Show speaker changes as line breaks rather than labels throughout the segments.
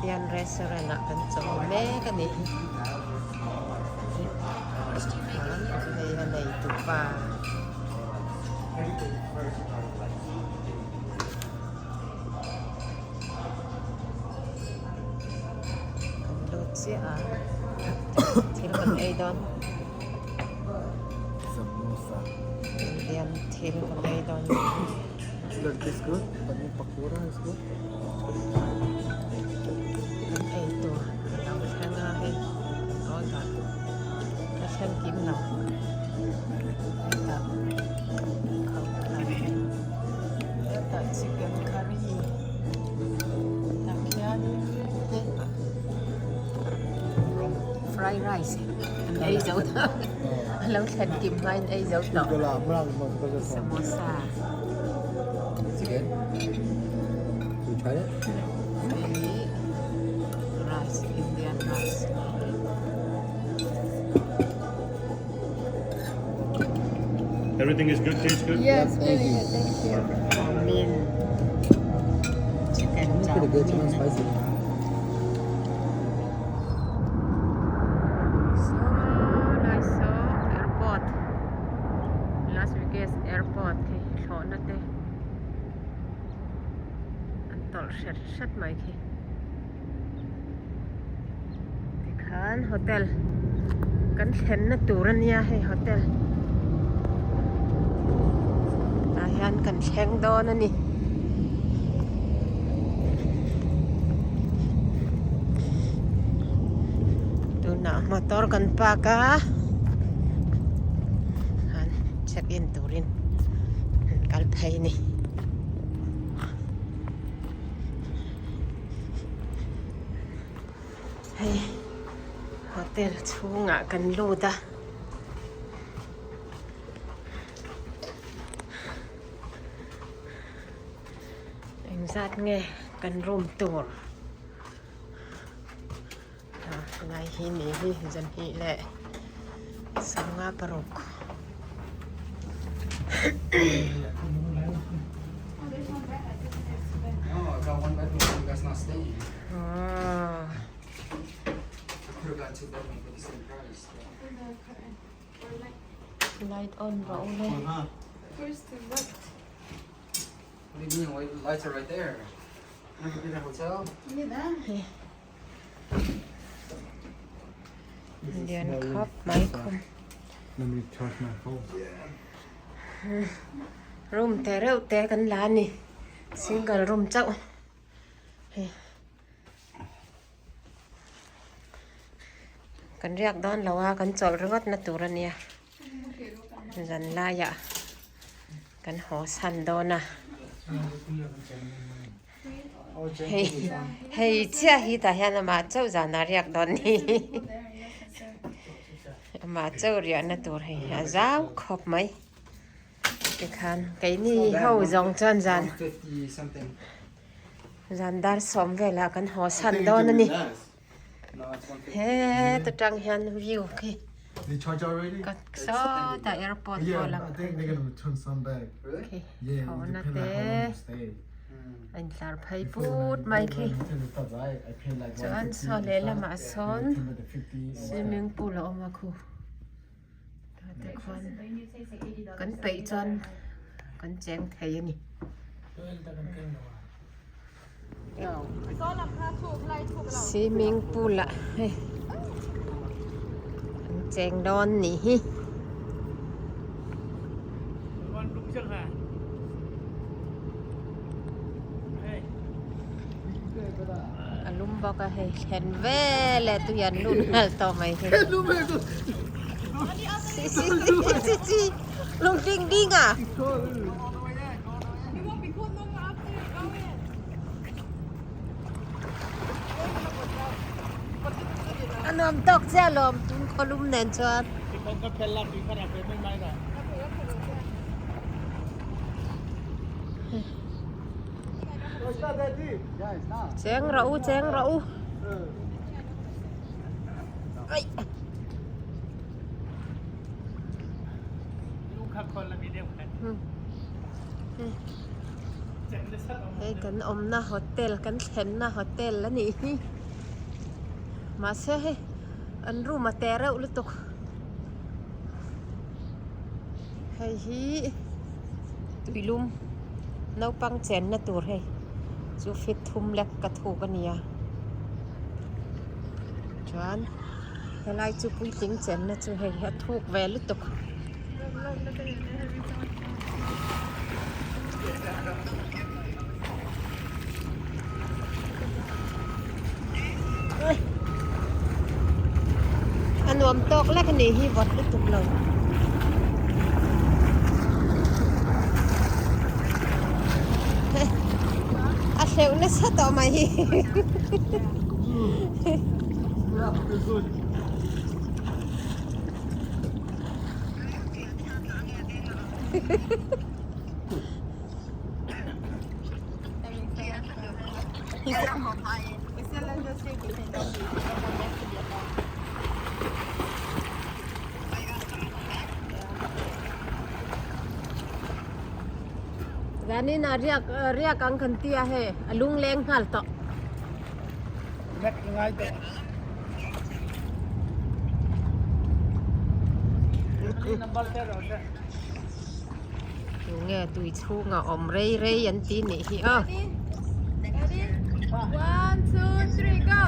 Indian restaurant ah kan chawl mek a nih hi hei a nei tupa. Kan lut chiah a thil kan ei dawn.
Samosa.
Indian thil kan ei dawn.
Look this good. Paneer pakora is good.
Kan ei tur a lo thleng a hei kan order a thleng kim lo. Hetah hetah chicken curry tah khianin hei fried rice an ei zo ta a lo thlen kim hmain ei zo tawh samosa.
Chicken? You tried it?
Hei rice Indian rice.
Everything is good, tastes good?
Yes, very good. Thank you.
Chowmein chicken
It's pretty good. It's
chowmein.
not spicy.
Saw lai saw airport Las Vegas airport khi thlawhna te an tawlh hret hret mai khi. Tikhan hotel kan thlenna tur a nia hei hotel tah hian kan thleng dawn a ni. Tunah motor kan park a han check in turin an kal phei a ni. Hei hotel chhungah kan lut a. Engzat nge kan room tur helai hi ni hi zanhnih leh sanga paruk. Light on rawh u le. Lian khawp mai khum. Room te reuh te kan la a ni single room chauh hei kan riak dawn lo a kan chawlh ringawt na tur a nia zan laiah kan haw san dawn a. Hei hei chiah hi tah hian amah chauh zanah riak dawn ni amah chauh riahna tur hei a zau khawp mai tikhan keini ho zawng chuan zan zan dar sawm velah kan haw san dawn a ni. He ta tang hian view khi ka sawtah airport pawh a lang khi thlawhna te a intlar phei put mai khi chuan saw lehlamah sawn swimming pool a awm a khu tah te khuan kan peih chuan kan cheng thei a ni. Swimming pool ah hei an cheng dawn nih hi. A lum bawk a hei thlen vel e tui an lut nghal tawh mai hi. Lung ding ding a. A nuam tawk chiah alawm tun khawlum nen chuan. Cheng rawh u cheng rawh u. Ai. Hei kan awmna hotel kan thlenna hotel a nih hi mahse hei an room a te reuh lutuk hei hi tuilum naupang chenna tur hei chu feet thum lek ka thuk a nia chuan helai chu puitling chenna chu hei a thuk ve lutuk. A nuam tawk lek a nih hi vawt lutuk lo. A hleuh nasa tawh mai hi. Zanin ah riak riak ang kan tia hei a lungleng nghal tawh.
Nek ngai tawh.
Tunge tui chhunga awm rei rei an ti nih hi aw.
One, two, three, go!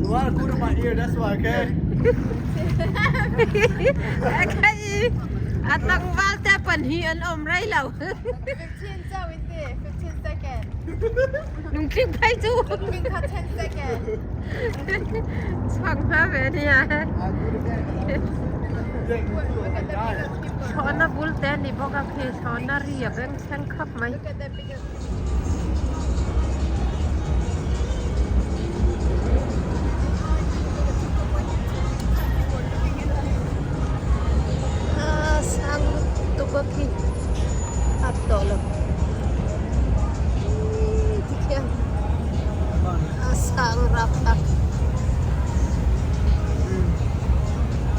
A lot of good in my ear, that's why, okay?
A tlangval te pahnih an awm rei lo.
15 chauh in ti, 15 second.
Lungtling phei chu.
Lungtling kha 10 second.
Chuak hma ve nia. Thlawhna bul te ni bawk a khi thlawhna ri a bengchheng khawp mai.
Look at the biggest
Sang lutuk a khi a tawh lo tikhian a sang rap a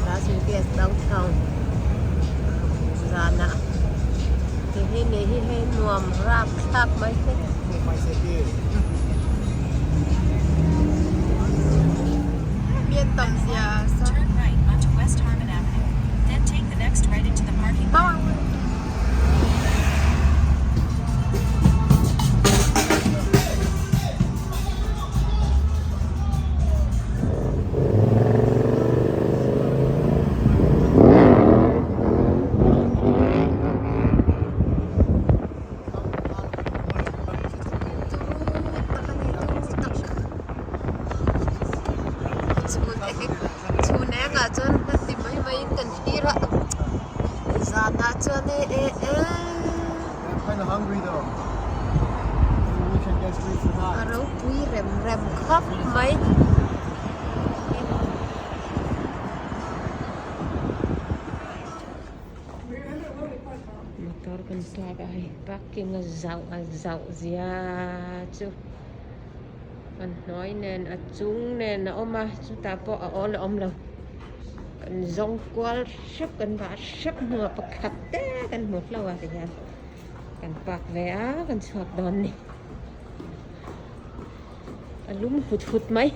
Las Vegas downtown zanah ti hi ni hi hei nuam rap thlak mai te. Chhun engah chuan hla ti mai mai in kan thlir a zanah chuan e e e a ropui rem rem khawp mai. Motor kan park a hei parking a zauh a zauh zia chu a hnuai nen a chung nen a awm a chutah pawh a awl a awm lo kan zawng kual hrep kan vah hrep hnuah pakhat te kan hmu hlauh a tihian kan park ve a kan chhuak dawn a ni a lum hut hut mai.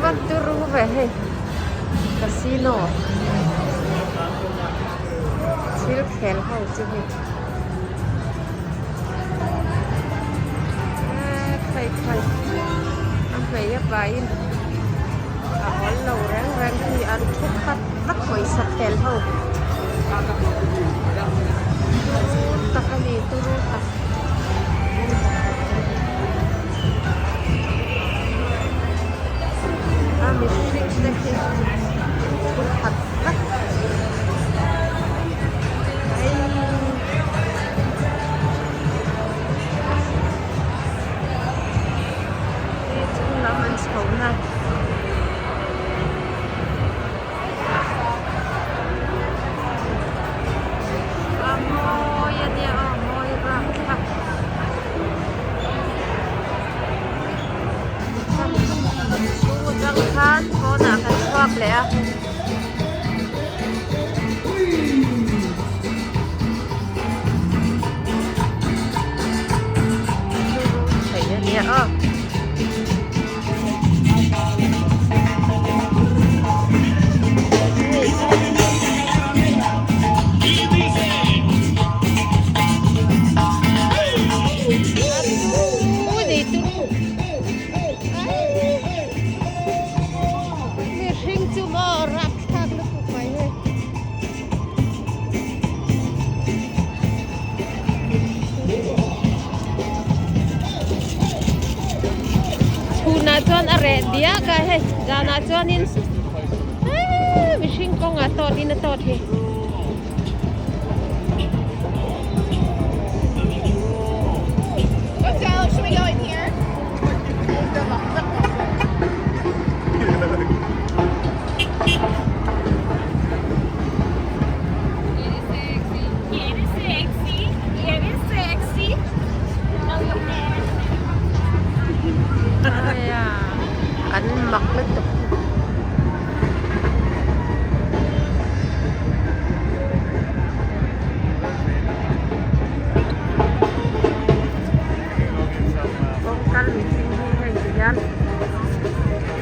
Van turu ve hei casino thil khel ho chu hei khawi khawi a hmei a pahin a awl lo reng reng hi an thu khat vak pawisa khel ho. Turu tak a ni turu tak. A mihring te khi thu khat vek. Hei chung lam an chho na. Tunah chuan a reh diak a hei zanah chuanin eee mihring kawngah tawt in a tawt hi. An mak lutuk. Kawng kal mihring hi hei ti hian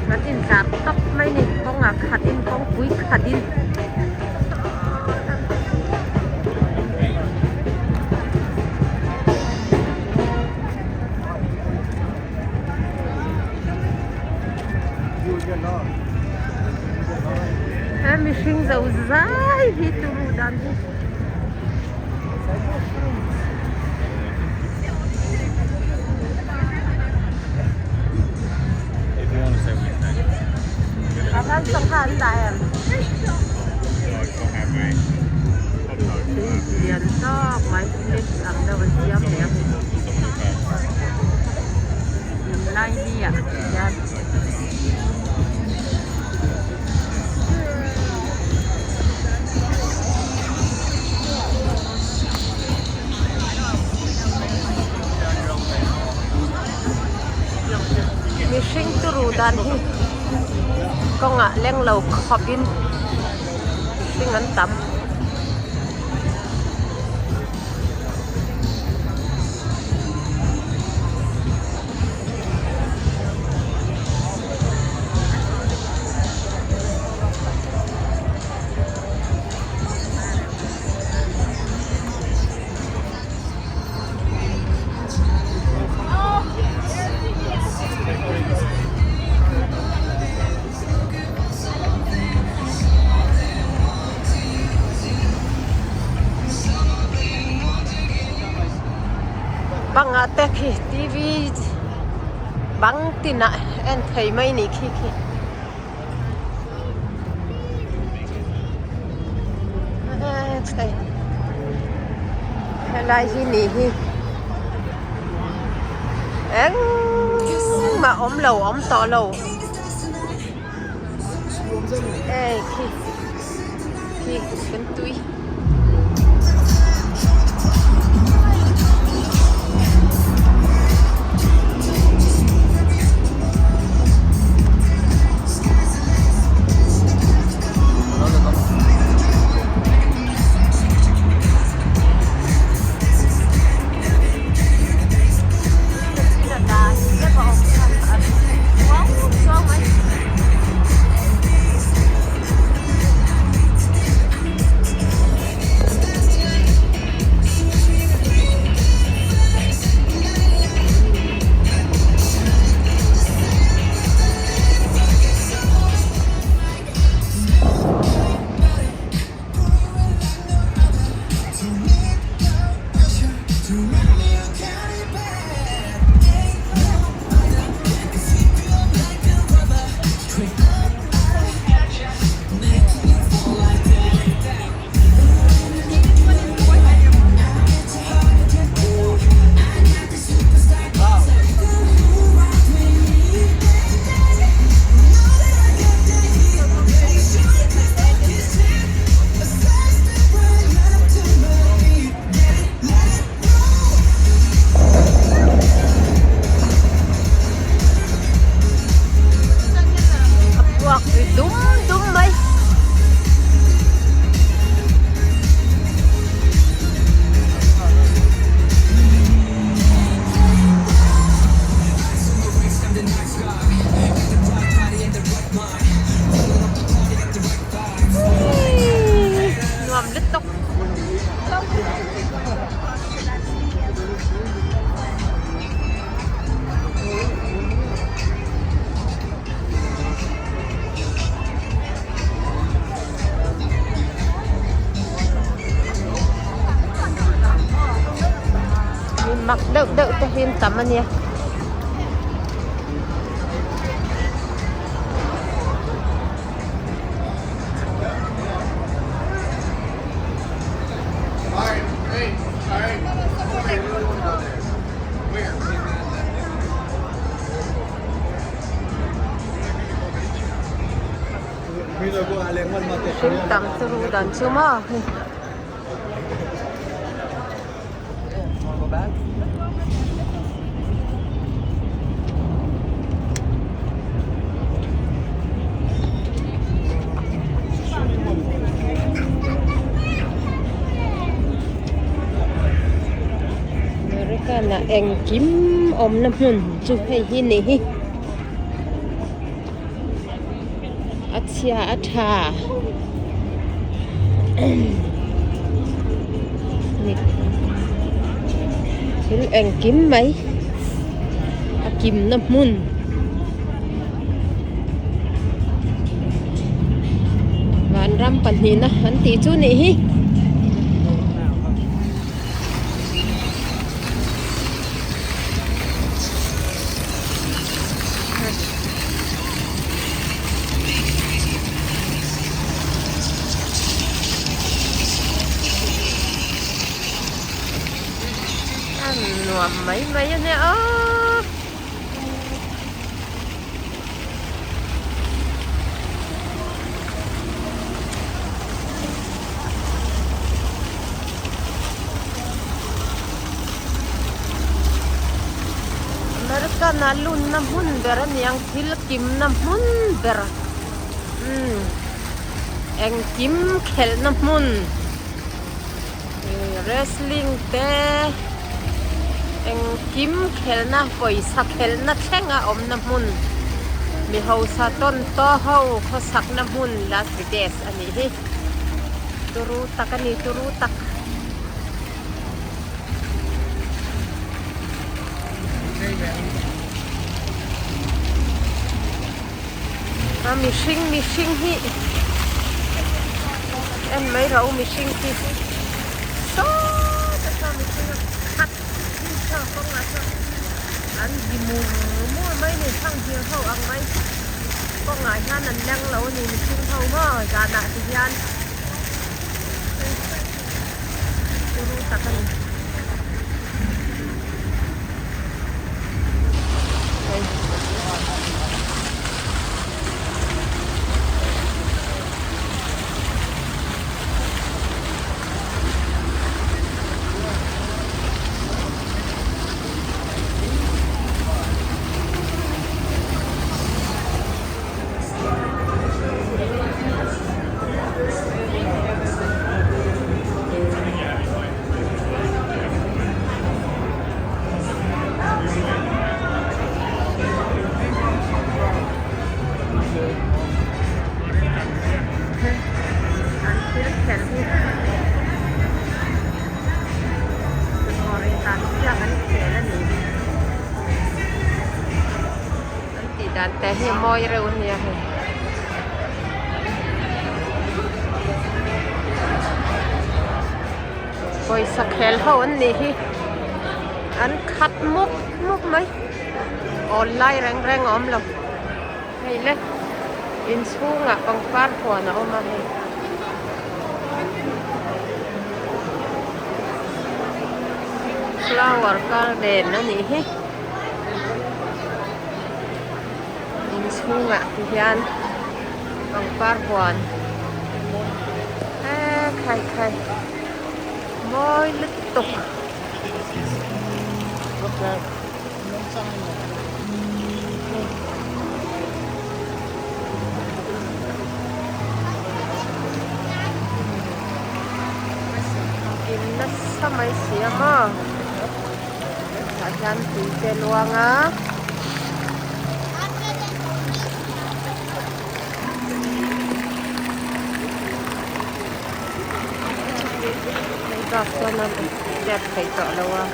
kan intlar tawp mai ni kawngah khat in kawngpui khat in. He mihring zo zai hi turu dan hi. Tah sangha an dah em? Lian tawk mai lake ang deuh an siam leh a lai ni ah hian. Mihring turu dan hi kawngah leng lo khawpin mihring an tam. Bangah te khi tv bang tinah en thei mai nih khi khi. Helai hi nih hi engmah awm lo awm tawh lo hei khi khi kan tui. A puak ri dum dum mai. Nuam lutuk. Mi mak deuh deuh te hi an tam a nia. Hring tam turu dan chu maw hei. American ah engkim awmna hmun chu hei hi ni hi a chhia a tha thil engkim mai a kimna hmun. Vanram pahnihna an tih chu nih hi. A nuam mai mai a nia aw. American ah lunna hmun ber a niang thil kimna hmun ber umm engkim khelhna hmun. Wrestling te engkim khelhna pawisa khelhna thlenga awmna hmun mi hausa tawn taw ho khawsakna hmun Las Vegas a nih hi turu tak a ni turu tak. A mihring mihring hi en mai rawh u mihring hi sawtah sawn mihring a khat hi saw kawngah sawn an zi mur mur mai a ni thlanghlir ho ang mai kawngah hian an leng lo a ni mihring ho maw zanah ti hian turu tak a ni. An thil khelh hi kekawr intan siak an khel a ni an tih dan te hi a mawi reuh a nia hei. Pawisa khel ho an nih hi an khat mup mup mai awl lai reng reng a awm lo hei le inchhungah pangpar huan a awm a hei flower garden a nih hi inchhungah ti hian pangpar huan eee khai khai mawi lutuk. In nasa mai si a maw tah hian tui te a luang a. Hei bak chuan a chet theih tawh lo a.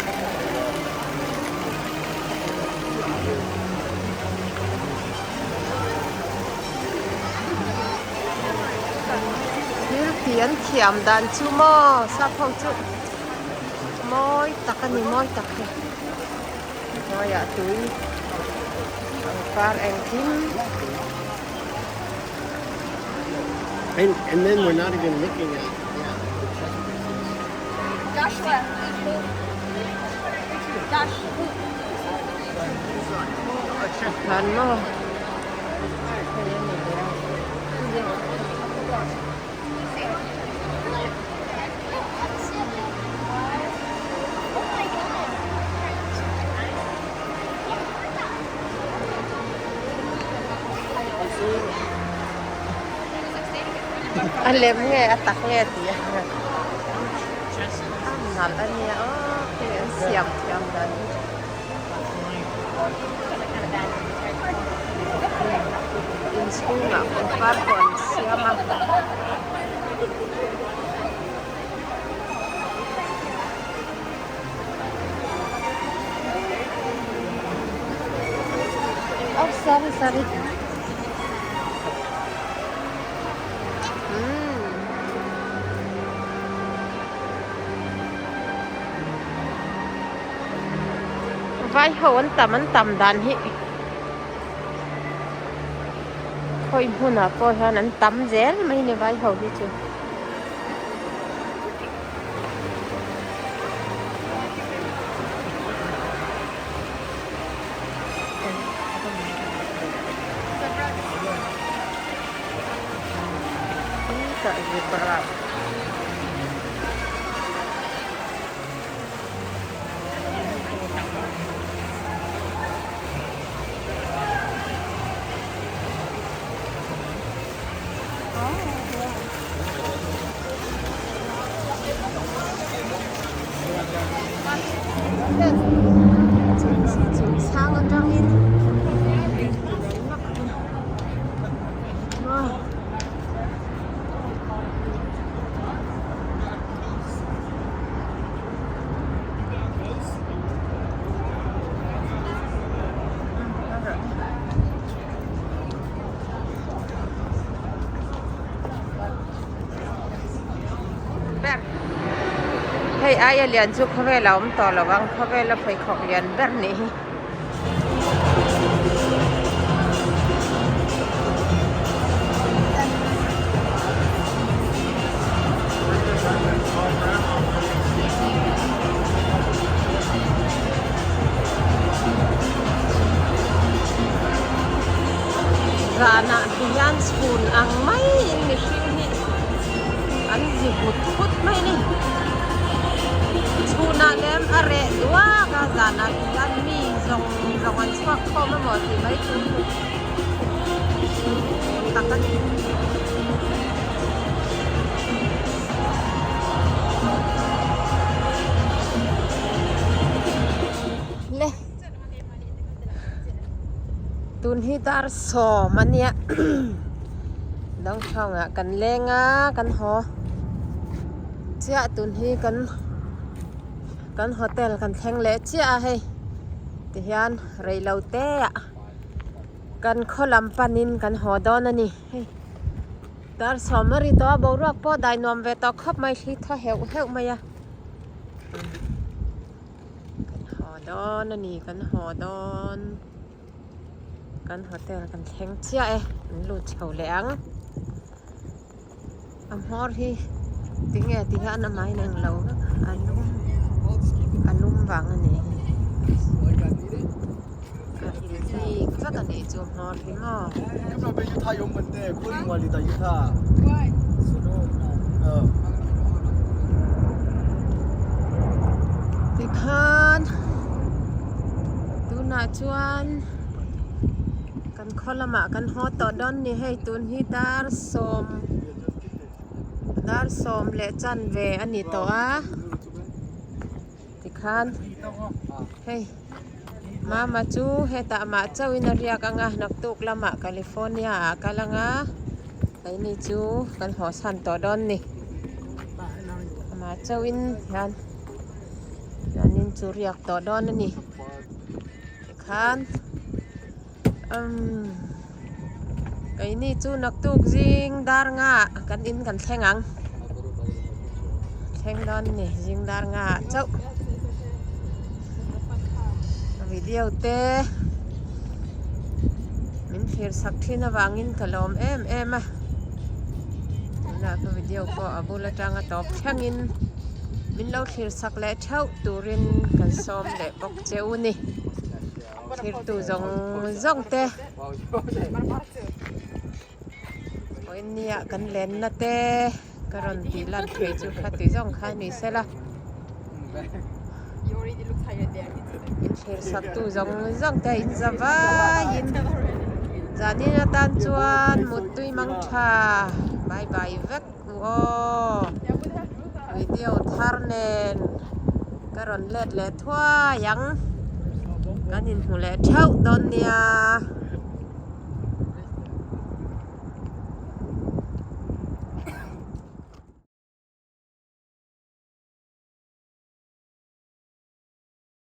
Thil tih an thiam dan chu maw sap ho chu mawi tak a ni mawi tak hi hnuaiah tui pangpar engkim.
And and then we're not even looking at yeah the chess pieces.
Khan maw hei a ni ve a. A lem nge a tak nge tih a a nalh a nia aw hei an siam thiam dan hi. Inchhungah pangpar pawh an siam a. Oh sorry sorry. Umm. Vai ho an tam an tam dan hi khawi hmunah pawh hian an tam zel mai ni vai ho hi chu. Chung sang atangin Ber hei aia lian chu khawvel a awm tawh lo ang khawvel a pheikhawk lian ber nih hi. Zanah ti hian chhun ang maiin mihring hi an zi vut vut mai a ni. Chhunah lem a reh duak a zanah ti hian mi zawng zawng an chhuak khawm emaw tih mai chu tak a ni. Le tun hi dar sawm a nia downtown ah kan leng a kan haw chiah tun hi kan kan hotel kan thleng leh chiah a hei tihian rei lo te ah kan khaw lam panin kan haw dawn a ni hei dar sawm a ri tawh a boruak pawh dai nuam ve tawh khawp mai thli thaw heuh heuh mai a. Kan haw dawn a ni kan haw dawn kan hotel kan thleng chiah e an lut chho leh ang a hmawr hi tinge ti hian a main ang lo vek a lum a lum vang a nih hi a inhlik vek a nih chu hmawr hi maw. Tikhan tunah chuan kan khaw lamah kan haw tawh dawn ni hei tun hi dar sawm dar sawm leh chanve a ni tawh a tikhan hei mama chu hetah mah chauhin a riak ang a naktuk lamah California ah a kal ang a keini chu kan haw san tawh dawn ni amah chauhin hian hianin chu riak tawh dawn a ni tikhan umm keini chu naktuk zing dar nga kan in kan thleng ang thleng dawn a ni zing dar nga ah chauh video te min thlir sak thin avangin ka lawm em em a tunah ka video pawh a bul atanga tawp thlengin. Min lo thlir sak leh theuh turin kan sawm leh bawk che u ni. Thirtu zawng zawng te Vawinia kan lenna te ka rawn tih lan thei chu kha ti zawng kha ni sela. Inthlir saktu zawng zawng te in za vaiin zanin atan chuan muttui mang tha bye bye vek u aw. Video thar nen ka rawn let leh thuai ang. Kan inhmu leh theuh dawn nia.